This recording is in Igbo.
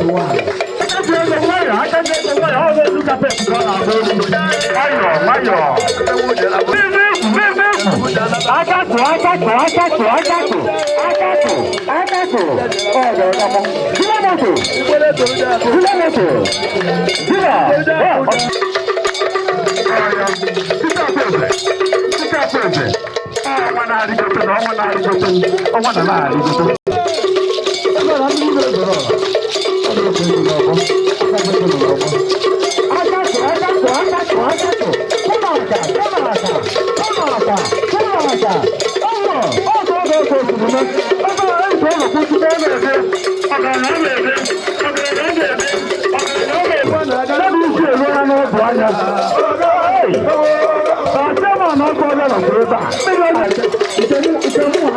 21. Akatụ, akatụ, akatụ, akatụ, akatụ, akatụ, ọ̀dọ̀ ọ̀dọ̀ Jula moto, Jula moto, Jula, ọnwa na-arịgote na ọnwa na-arịgote, ọnwa na na-arịgote. Akatụ, akatụ, akatụ, akatụ, kụmaka, kụmaka, kụmaka, kụmaka, ọwọ, ọgọ, ọgọ, ọgọ, osimiri, ọgọ, ọgọ, ọgọ, kwụsị ebe ebe, ọgaranya ebe ebe, ọgaranya ebe ebe, ọgaranya ebe ebe. N'ebe isi eruola n'ọdụ anya. Ee, ọsẹ ma na ọkọ ọbịa nọkwuru ebe a. Mmiri ọ Nke mụ,